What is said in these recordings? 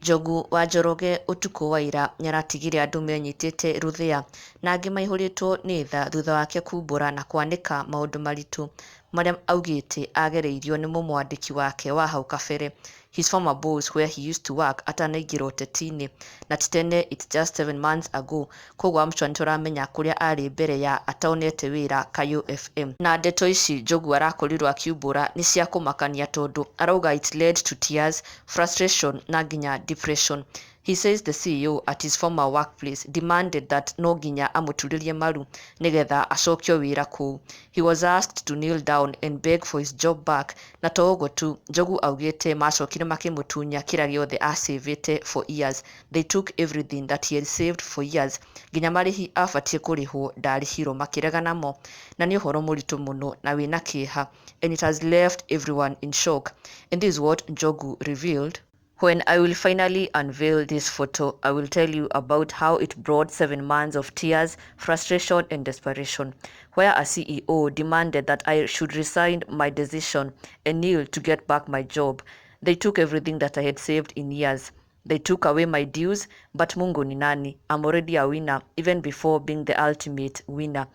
Njogu wa Njoroge ũtukũ wa ira nĩaratigire andũ menyitĩte rũthĩa na angĩ maihũrĩtwo nĩ tha thutha wake kumbũra na kwanĩka maũndũ maritũ marĩa augĩte agereirio nĩ mũmwandĩki wake wa hau kabere, his former boss where he used to work atanaingĩra ũteti-inĩ. Na ti tene, it's just 7 months ago, koguo I'm sure nĩtũramenya kũrĩa arĩ mbere ya atonete wĩra Kayũ FM. Na ndeto ici Njogu arakorirwo akiumbũra nĩ cia kũmakania tondũ arauga it led to tears, frustration na nginya depression. He says the CEO at his former workplace demanded that no nginya amũturĩrie maru nĩgetha acokio wĩra kũu. He was asked to kneel down and beg for his job back, na to ũguo tu, Njogu augĩte macokire makĩmũtunya kĩrĩa gĩothe acĩvĩte for years. They took everything that he had saved for years, nginya marĩhi abatiĩ kũrĩhwo ndarĩhirwo, makĩrega namo, na nĩ ũhoro mũritũ mũno na wĩna kĩeha, and it has left everyone in shock. And this is what Njogu revealed. "When I will finally unveil this photo, I will tell you about how it brought 7 months of tears, frustration, and desperation, where a CEO demanded that I should resign my decision and kneel to get back my job. They took everything that I had saved in years. They took away my dues, but Mungu ni nani? I'm already a winner, even before being the ultimate winner.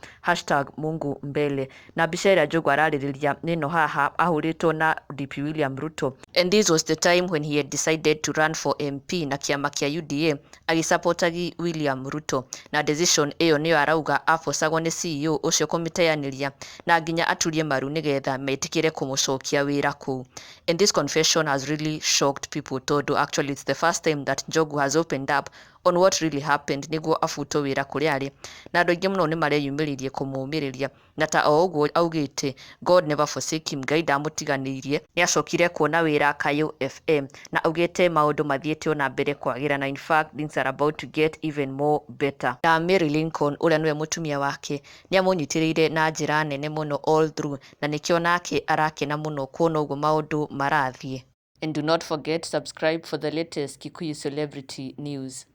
#MunguMbele." Na mbica ĩrĩa Njogu ararĩrĩria nĩ ĩno haha ahũrĩtwo na DP William Ruto. And this was the time when he had decided to run for MP na kĩama kĩa UDA agĩsupportagi William Ruto. Na decision ĩyo nĩyo arauga abocagwo nĩ CEO ũcio kũmĩteanĩria na nginya aturie maru nĩgetha metĩkĩre kũmũcokia wĩra kũu. And this confession has really shocked people tondũ actually it's the first time that Njogu has opened up on what really happened nĩguo abutwo wĩra kũrĩa arĩ, na andũ aingĩ mũno nĩ mareyumĩririe kũmũmĩrĩria, na ta o ũguo augĩte, God never forsake him, Ngai ndamũtiganĩirie. Nĩ acokire kuona wĩra Kayũ FM na augĩte maũndũ mathiĩte ona mbere kwagĩra, na in fact things are about to get even more better. Na Mary Lincoln ũrĩa nĩwe mũtumia wake nĩ amũnyitĩrĩire na njĩra nene mũno all through, na nĩkĩo nake arakena mũno kuona ũguo maũndũ marathiĩ. And do not forget, subscribe for the latest Kikuyu celebrity news.